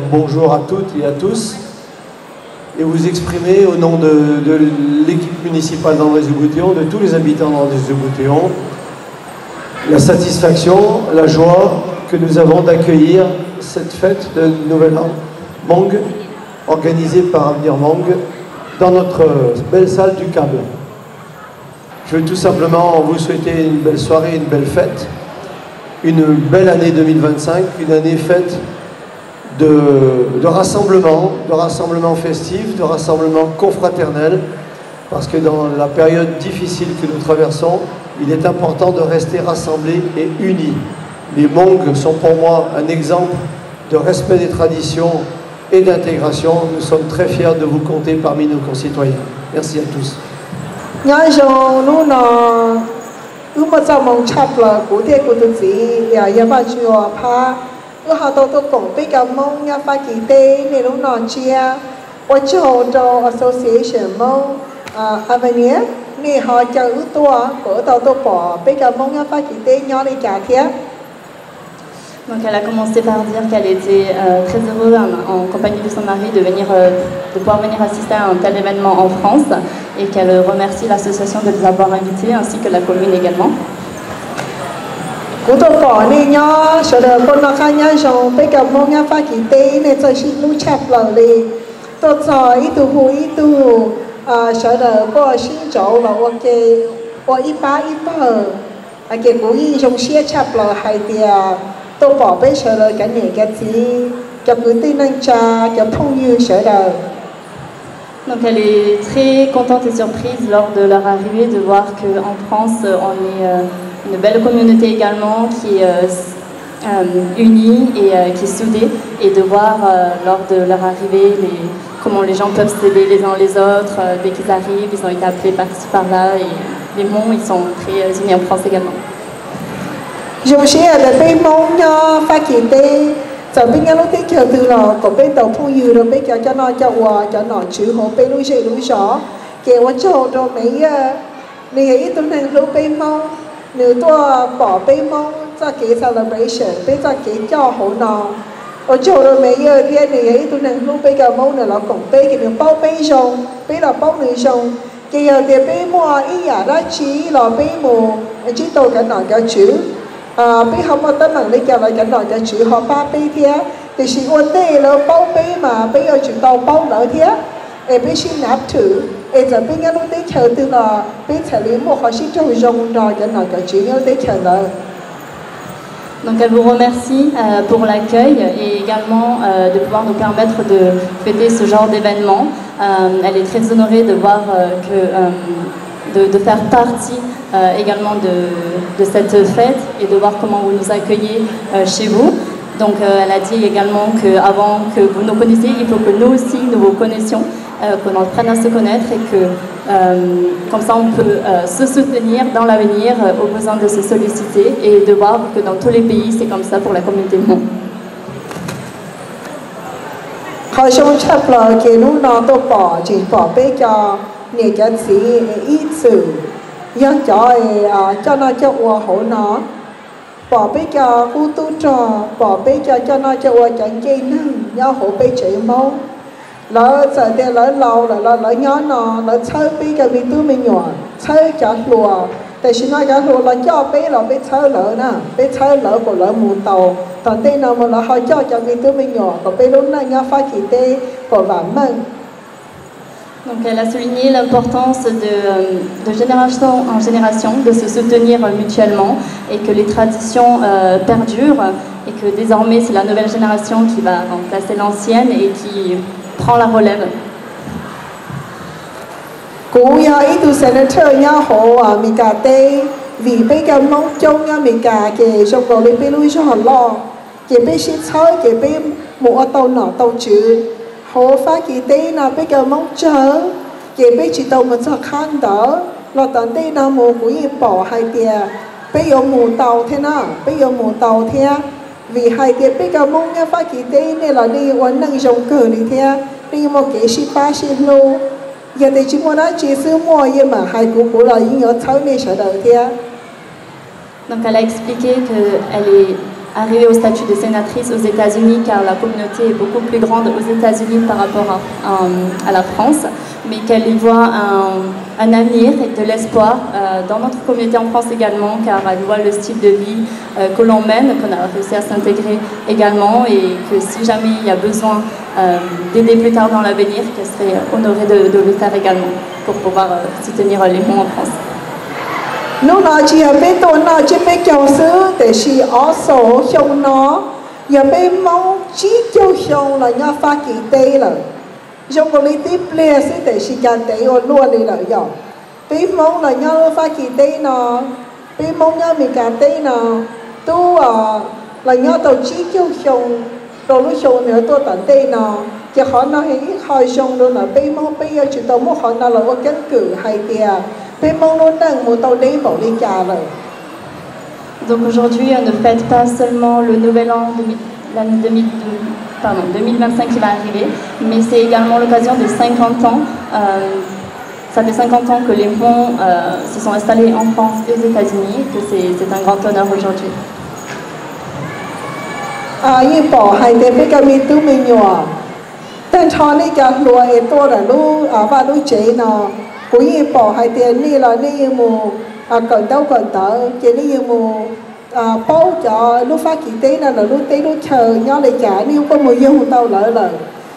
Bonjour à toutes et à tous, et vous exprimer au nom de, de l'équipe municipale d'Andrézieux-Bouthéon, de tous les habitants d'Andrézieux-Bouthéon, la satisfaction, la joie que nous avons d'accueillir cette fête de Nouvel An Hmong organisée par Avenir Hmong dans notre belle salle du Câble. Je veux tout simplement vous souhaiter une belle soirée, une belle fête, une belle année deux mille vingt-cinq, une année faite de, de rassemblement, de rassemblement festif, de rassemblement confraternel, parce que dans la période difficile que nous traversons, il est important de rester rassemblés et unis. Les Hmong sont pour moi un exemple de respect des traditions et d'intégration. Nous sommes très fiers de vous compter parmi nos concitoyens. Merci à tous. Nyob zoo hnub no, wb muaj txoj hmoo tshaj plaws, kuv thiab kuv tus txiv yog Vaj Tswv Phab, wb ho tau tuaj koom peb cov Hmoob nyob Fab Kis teb niaj hnub no tsiab. Ua tsaug rau Association Hmoob Avenir, nej ho caw wb tuaj kom wb tau tuaj pom peb cov Hmoob nyob Fab Kis teb nyob li cas thiab. Donc elle a commencé par dire qu'elle était euh, très heureuse en, en compagnie de son mari de venir, euh, de pouvoir venir assister à un tel événement en France et qu'elle remercie l'association de les avoir invités ainsi que la commune également. Kuv tuaj pom nej nyob sawv daws kuj noj qab nyob zoo, peb cov Hmoob nyob Fab Kis teb nej txawj sib hlub tshaj plaws li. Tuaj txog ib tug hu ib tug, sawv daws kuj sib ntsaum los ua ke, ua ib pab ib pawg. Ces kuv yeej zoo siab tshaj plaws hais tias tuaj pom peb sawv daws cov niam cov txiv, cov kwv tij neej tsa, cov phooj ywg sawv daws. Donc elle est très contente et surprise lors de leur arrivée de voir qu'en France, euh, on est euh, une belle communauté également qui est euh, euh, unie et euh, qui est soudée et de voir euh, lors de leur arrivée les, comment les gens peuvent s'aider les uns les autres. Euh, dès qu'ils arrivent, ils ont été appelés par-ci par-là et les Hmong, ils sont très euh, unis en France également. Zoo siab tias peb Hmoob nyob Fab Kis teb, txawm peb nyob lub teb chaws twg los kom peb tau phooj ywg rau peb cov coj noj coj ua, cov nom tswv hauv peb lub zej lub zos, ces ua tsaug rau Mayor. Nws yog ib tug neeg hlub peb Hmoob, nws tuaj pom peb Hmoob txoj kev celebration, peb txoj kev coj hauv no. Ua tsaug rau Mayor thiab, nws yog ib tug neeg hlub peb cov Hmoob, nws los koom peb ces nws paub peb zoo, peb los paub nws zoo. Ces yog tias peb muaj ib yam dab tsi los peb mus ntsib tau cov nom cov tswv, peb ho muaj teeb meem li cas los cov nom cov tswv ho pab peb thiab. Tiam sis ua ntej lawv paub peb mas peb yuav tsum tau paub lawv thiab, es peb sib nav thwm, es txawm peb nyob lub teb chaws twg los peb txhais li muaj qhov sib raug zoo nrog cov nom cov tswv nyob lub teb chaws ntawd. Donc elle vous remercie euh, pour l'accueil et également euh, de pouvoir nous permettre de fêter ce genre d'événement. Euh, elle est très honorée de voir euh, que euh, de, de faire partie euh, également de, de cette fête et de voir comment vous nous accueillez euh, chez vous. Donc euh, elle a dit également qu'avant que vous nous connaissiez, il faut que nous aussi nous vous connaissions, euh, qu'on apprenne à se connaître et que euh, comme ça on peut euh, se soutenir dans l'avenir, euh, au besoin de se solliciter et de voir que dans tous les pays c'est comme ça pour la communauté Hmong. Qhov zoo tshaj plaws ces hnub no tuaj pom tseem pom peb cov niam cov txiv ib txwm yog cov coj noj coj ua hauv no, pom peb cov qub tub rog, pom peb cov coj noj coj ua cov ncej neeg nyob hauv peb tsev Hmoob. Lawv txawm tias lawv laus lawm los lawv nyob no, lawv txhawb peb cov me tub me nyuam, txhawb cov hluas. Tam sim no cov hluas los coj peb los peb txhawb lawv na, peb txhawb lawv kom lawv mus tau. Tom ntej no mus lawv ho coj cov me tub me nyuam kom peb lub neej nyob Fab Kis teb kom vam meej. Donc elle a souligné l'importance de, de génération en génération de se soutenir mutuellement et que les traditions euh, perdurent et que désormais c'est la nouvelle génération qui va remplacer l'ancienne et qui prend la relève. Kuv yog ib tug senator nyob hauv Amelikas teb, vim peb cov Hmoob coob nyob Amelikas ces zoo nkaus li peb lub zog loj, ces peb sib txhawb ces peb mus ua tau nom tau tswv. Hauv Fab Kis teb no peb cov Hmoob tsawg, ces peb tsis tau mus txog qhab ntawd los tom ntej no mus kuv yeej pom hais tias peb yuav mus tau thiab na, peb yuav mus tau thiab. Vim hais tias peb cov Hmoob nyob Fab Kis teb nej los nej yeej ua neej zoo kawg li thiab, nej yeej muaj kev sib pab sib hlub. Yog tias tsis muaj dab tsi xwb muaj yeej mam hais kuv, kuv los yeej yuav txhawb nej sawv daws thiab. Donc elle a expliqué qu'elle est arriver au statut de sénatrice aux États-Unis, car la communauté est beaucoup plus grande aux États-Unis par rapport à, à- à la France, mais qu'elle y voit un, un avenir et de l'espoir euh, dans notre communauté en France également, car elle voit le style de vie euh, que l'on mène, qu'on a réussi à s'intégrer également, et que si jamais il y a besoin euh, d'aider plus tard dans l'avenir, qu'elle serait honorée de, de le faire également pour pouvoir euh, soutenir euh, les Hmong en France. Hnub no tsis yog peb tuaj noj tsiab peb caug xwb, tiam sis also xyoo no yog peb Hmoob tsib caug xyoo los nyob Fab Kis teb lawm. Zoo nkaus li tib pliag xwb tiam sis cas ntev ua luaj li lawm yom. Peb Hmoob los nyob lub Fab Kis teb no, peb Hmoob nyob Amelikas teb no, twb los nyob tau tsib caug xyoo rau lub xyoo nws tuaj tom ntej no. Ces qhov no yog ib qho zoo rau ntawm peb Hmoob, peb yuav tsum tau muab qhov no los ua keeb kwm hais tias peb Hmoob lub neej mus tau deb npaum li cas lawm. Donc aujourd'hui, on ne fête pas seulement le nouvel an, deux mille, l'année deux mille deux, pardon, deux mille vingt-cinq qui va arriver, mais c'est également l'occasion des cinquante ans. Euh, ça fait cinquante ans que les Hmong euh, se sont installés en France et aux États-Unis, que c'est, c'est un grand honneur aujourd'hui. Yeej pom hais tias peb cov me tub me nyuam, tag nrho nej cov hluas es tuaj ntawm lub vaj lub tsev no, kuv yeej pom hais tias nej los nej yeej mus kawm ntaub kawm ntawv, ces nej yeej mus paub cov lub Fab Kis teb no lawv lub teb lub chaw nyob li cas, nej kuj mus yoog tau lawv lawm.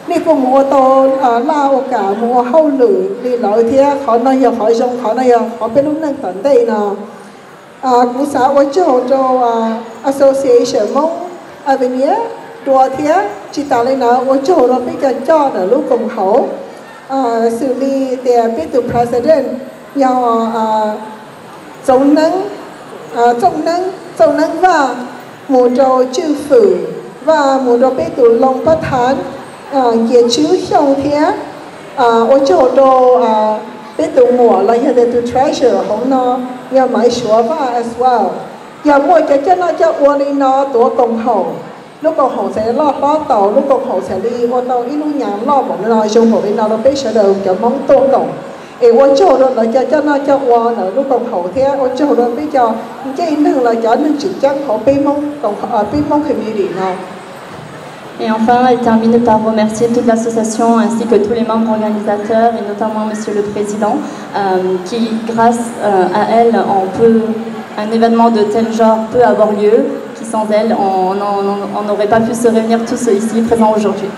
Nej kuj mus ua tau laj ua kam mus ua hauj lwm li lawv thiab. Qhov no yog qhov zoo, qhov no yog qhov peb lub neej tom ntej no. Kuv xav ua tsaug rau Association Hmoob Avenir dua thiab tsis tas li ntawd ua tsaug rau peb cov coj ntawm lub koom haum, xws li tias peb tus president yog Txooj Neeb, Txooj Neeb Vaj, mus rau Tswj Fwm Vaj, mus rau peb tus Looj Pab Thav Nkias Tswb Xyooj thiab ua tsaug rau peb tus muam los yog tias tus treasurer hauv no yog Maiv Suav Vaj as well. Yog muaj cov coj noj coj ua li no tuav koom haum, lub koom haum txhais loj hlob taus, lub koom haum txhais li ua tau ib lub nyas loj npaum li no, zoo npaum li no rau peb sawv daws cov Hmoob tuaj koom. Es ua tsaug rau lawv cov coj noj coj ua ntawm lub koom haum thiab ua tsaug rau peb cov ncej neeg los cov neeg tseem ceeb hauv peb Hmoob, peb Hmoob community no. Et enfin, elle termine par remercier toute l'association ainsi que tous les membres organisateurs et notamment Monsieur le Président, euh, qui, grâce euh, à elle, on peut, un événement de tel genre peut avoir lieu, qui sans elle, on on- on n'aurait pas pu se réunir tous ici présents aujourd'hui.